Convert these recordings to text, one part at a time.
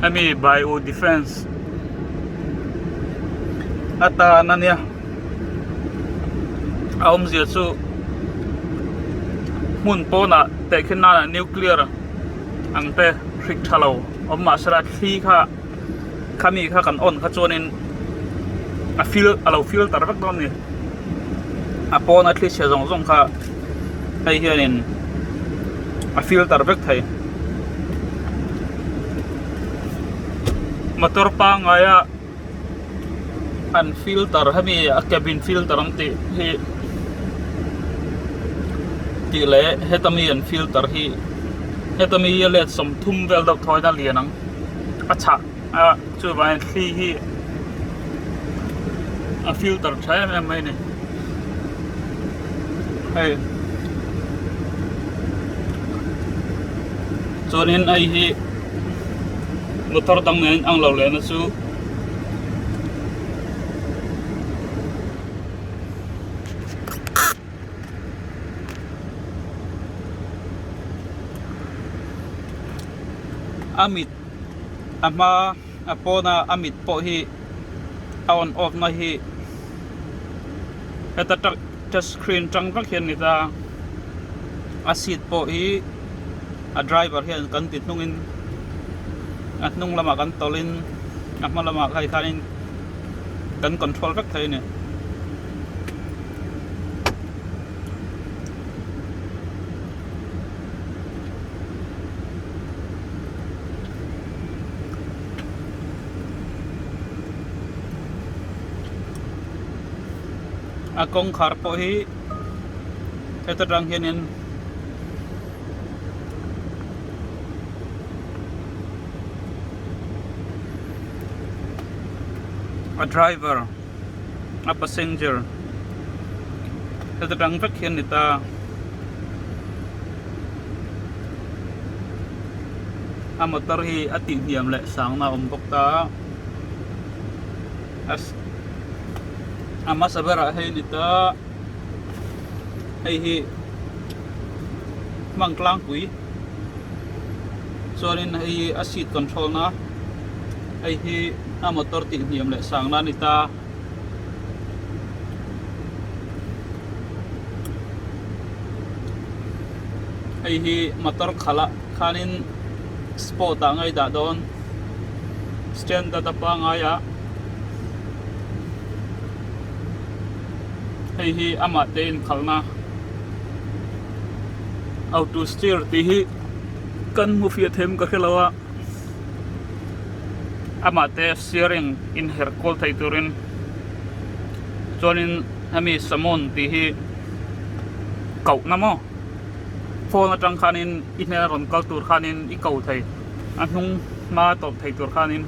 Hemi bio defence atan ania a awmzia chu hmun pawnah tehkhin nana nuclear ang te hrik tha lo awm mahsela thli kha khami kha kan on kha chuanin a fil a lo filter vek dawn a ni a pawna thli chhe zawng zawng kha hei hianin a filter vek thei motor pangngaia an filter hemi a cabin filter an tih hi tih leh heta mi an filter hi heta mi hi a let 30 vel deuh thawiin a lian ang a chhah a chuvangin thli hi a filter tha em em mai a ni hei chuanin hei hi motor dang nen ang lo lehna chu a mit a hma a pawna a mit pawh hi a on off na hi heta touch screen tang vek hian a ni ta a seat pawh hi a driver hian kan ti hnungin a hnung lamah kan tawlhin a hma lamah khai khanin kan control vek thei a ni. A kawngkhar pawh hi heta tang hianin a driver a passenger heta tang vek hian a ni ta. A motor hi a tih hniam leh sangna a awm bawk ta a a hmasa berah hei a ni ta hei hi hmang tlangpui chuanin hei hi a seat control na hei hi a motor tih hniam leh sangna a ni ta. Hei hi motor khalh ah khanin sport ah ngei dah dawn standard a pangai ah hei hi amah te inkhalh na auto steer tih hi kan hmu fiah them ka hrelo a amah te steering inherh kual thei turin chuanin hemi samon tih hi koh na maw phone atang khanin i hnena rawn kal tur khanin i ko thei a hnung hma tawp thei tur khanin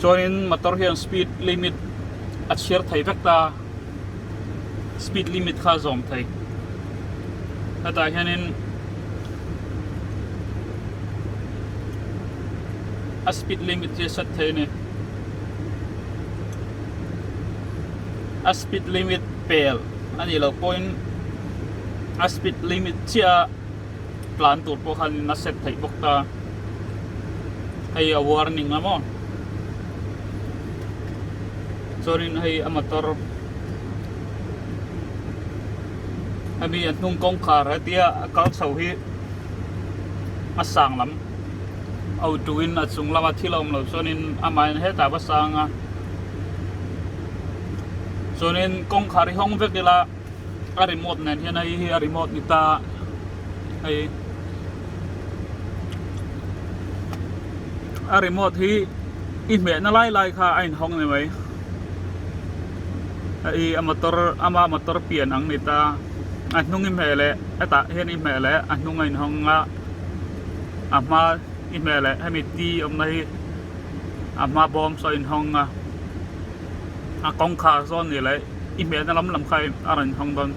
chuanin motor hian speed limit a chhiar thei vek ta speed limit kha a zawm thei hetah hianin a speed limit hi a set thei a ni a speed limit pel a nih loh pawhin a speed limit chiah a tlan tur pawh khan a set theih bawk ta hei a warning a maw chuanin hei a motor hemi a hnung kawngkhar hetia a kal chho hi a sang lam auto in a chung lama thil a awm loh chuanin amahin hetah va sang a chuanin kawngkhar hi hawng vek ila a remote nen hian hei hi a remote ni ta hei a remote hi i hmehna lai lai kha a inhawng ni mai hei a motor ama motor pian ang ni ta a hnung i hmeh leh hetah hian i hmeh leh a hnung a inhawng a a hma i hmeh leh hemi t awmna hi a hma bawm saw a inhawng a a kawngkhar zawn ni leh i hmelna lam lam kha a rawn inhawng dawn.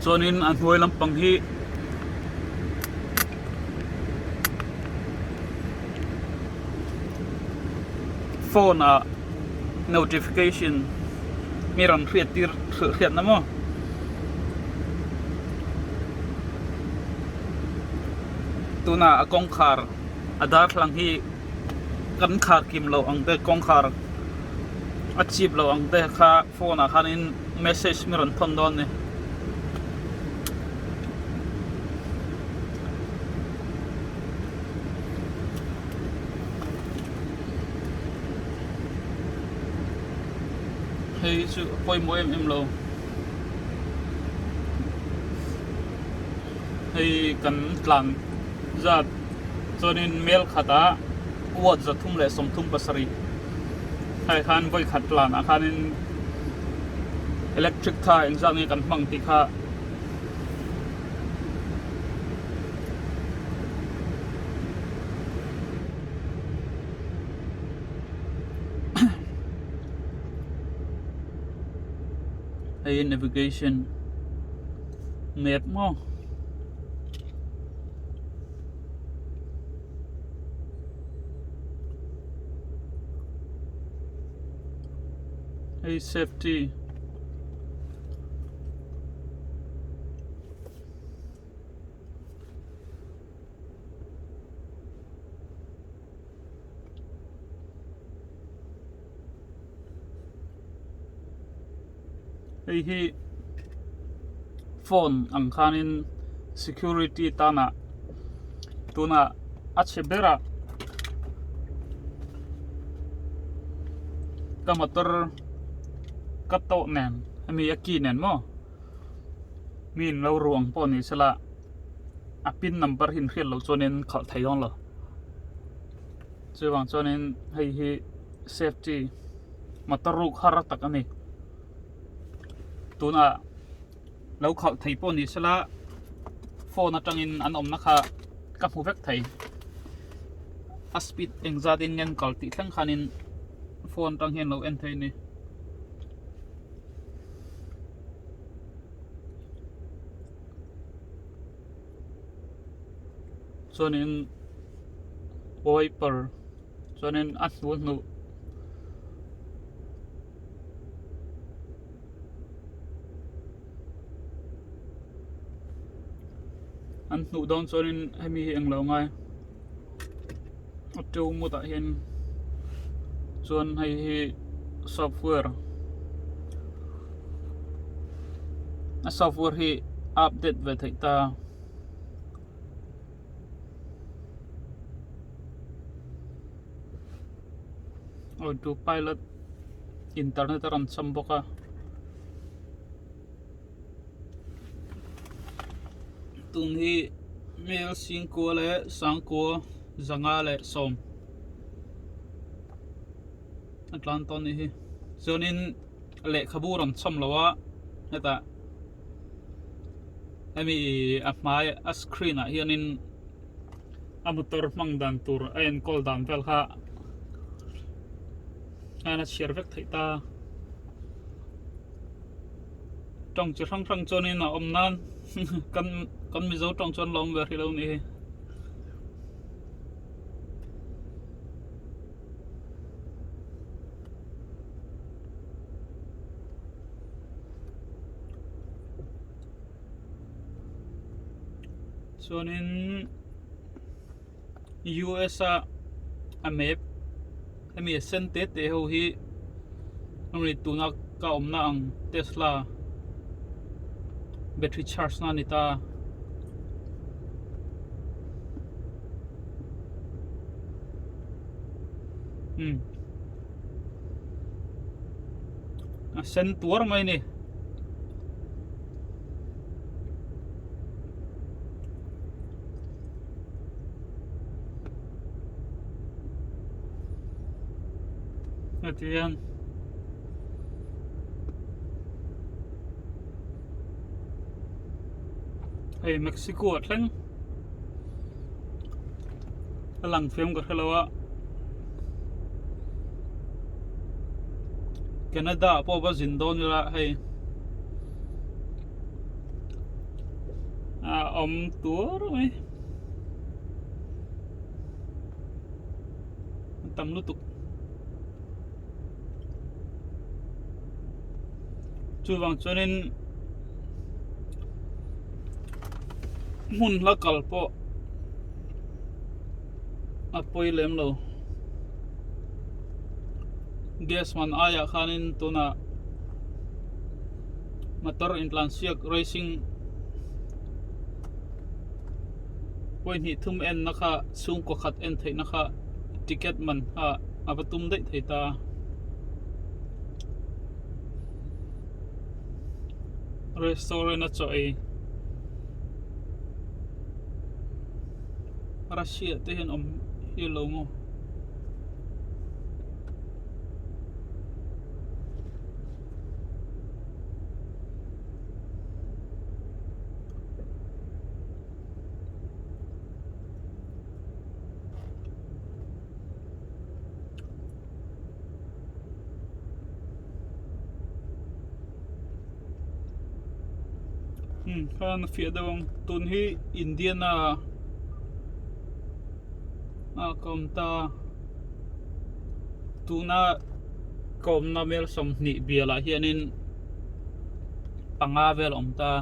Chuanin a hnuai lampang hi Phone ah notification mi rawn hriat tir hrilh hriat na maw. Tunah a kawngkhar a darthlalang hi kan khar kim loh ang te kawngkhar a chip loh ang te kha phone ah khanin message mi rawn thawn dawn a ni. Hei chu a pawimawh em em lo hei kan tlan zat chuanin mel khatah watt 337 hei khan vawi khat tlan ah khanin electric kha engzat nge kan hmang tih kha. Hei navigation map maw hei safety. Hei hi phone ang khanin security tana tuna a chhe berah ka motor ka tawh nen hemi a key nen maw. Mi in lo ruang pawh ni sela a pin number hi an hriat loh chuanin khalh thei dawn lo chuvang chuanin hei hi safety motor ruk har tak a ni tunah lo khalh thei pawh ni sela phone atangin an awmna kha ka hmu vek thei a speed engzat in nge an kal tih thleng khanin phone atang hian lo en thei a ni. Chuanin wiper chuanin a hnu hnuh an hnuh dawn chuanin hemi hi englo ngai a to mut ah hian chuan hei hi software a software hi a update ve theih ta. Auto pilot internet a rawn cham bawk a. Tun hi mel singkua leh sangkua zanga leh sawm a tlan tawn anih hi chuanin lehkhabu rawn chhawm lo a hetah hemi a hmai a screen ah hianin a motor hmang dan tur a enkawl dan vel kha a chhiar vek theih ta. Tawng chi hrang hrang chuanin a awm nan kan kan mizo tawng chuan la awm ve hrih lo nih hi. Chuanin U_S a a map hemi a sen te te ho hi hemi tuna ka awmna ang Tesla battery charge na a ni ta. Umm a sen tuar mai a ni. Hetiang hei Mexico a thleng a lang fiam ka hrelo a Canada ah pawh va zin dawn ila hei. A awm tur mai a tam lutuk. Chuvang chuanin hmun hla kal pawh a pawi lem lo gas man aiah khanin tunah motor intlansiak racing pawihnih thum en na kha chhungkaw khat en theih na kha ticket man kha a va tum daih thei ta. Restaurant a chaw ei Russia te hian awm hi lo maw. Umm khan a fiah deuh ang tun hi Indiana a ka awm ta tuna ka awmna mel 20 bialah hianin panga vel a awm ta.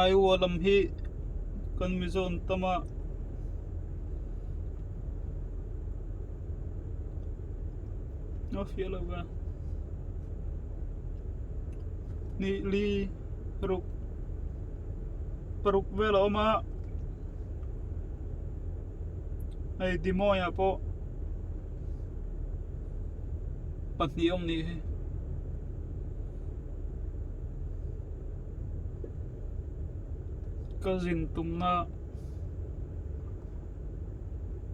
Iowa lam hi kan Mizo an tam a a fiah lo ve ni li ruk paruk vel a awm a hei Des Moines ah pawh. pahnih awm nih hi ka zin tumna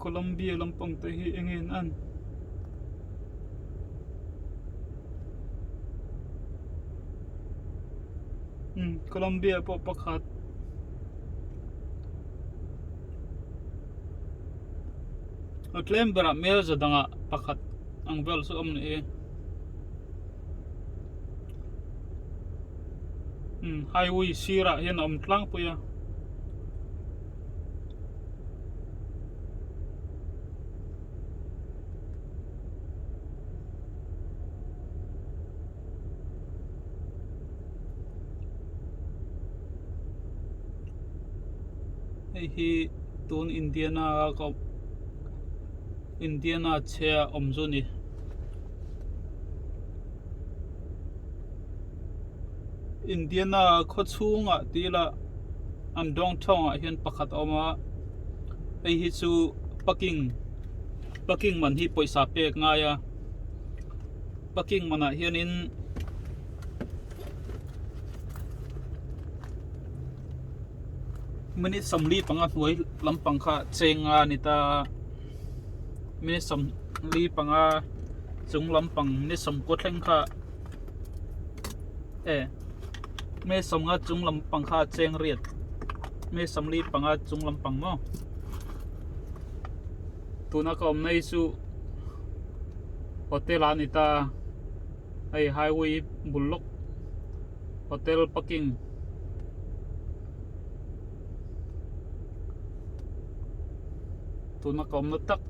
Colombia lampang te hi eng nge an an umm Colombia pawh pakhat. A tlem berah hmel za dangah pakhat ang vel chu a awm leh e umm highway sirah hian a awm tlangpui a. Hei hi tun Indiana a ka Indiana chhia awm chu a ni. Indiana khaw chhungah tih ila an downtown ah hian pakhat a awm a hei hi chu parking parking man hi pawisa pek ngai a parking manah hianin. Minute 45 hnuai lampang kha cheng a ni ta minute 45 chung lampang minute 90 thleng kha e minute 50 chung lampang kha cheng riat minute 45 chung lampang maw tuna ka awm na hi chu hotel ah a ni ta hei highway bul lawk hotel parking tuna ka awmna tak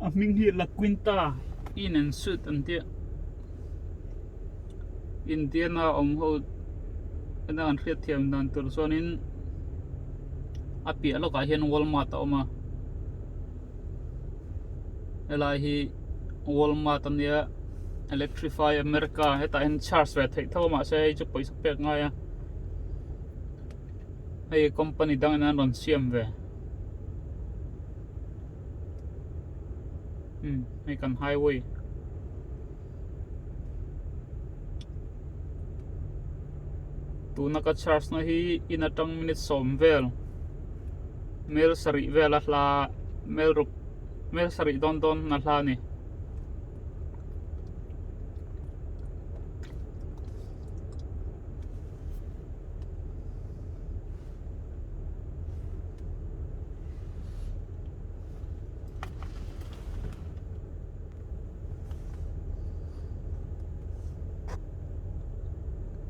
a hming hi La Quinta Inn and Suite an tia Indiana awm ho ena an hriat thiam dan tur chuanin a piah lawkah hian Walmart a awm a. Helai hi Walmart ania Electrify America hetah hian charge ve theih tho a mahse hei chu pawisa pek ngai a hei company dang in an rawn siam ve umm hei kan highway tuna ka charge na hi in atang minute 10 vel. Mel sarih vel a hla mel ruk mel sarih dawn dawn a hla a ni.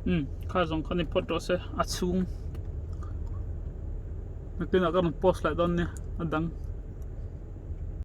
Umm kha zawng kha ni phawt rawh se a chhung. Nakinah ka rawn post leh dawn nia a dang.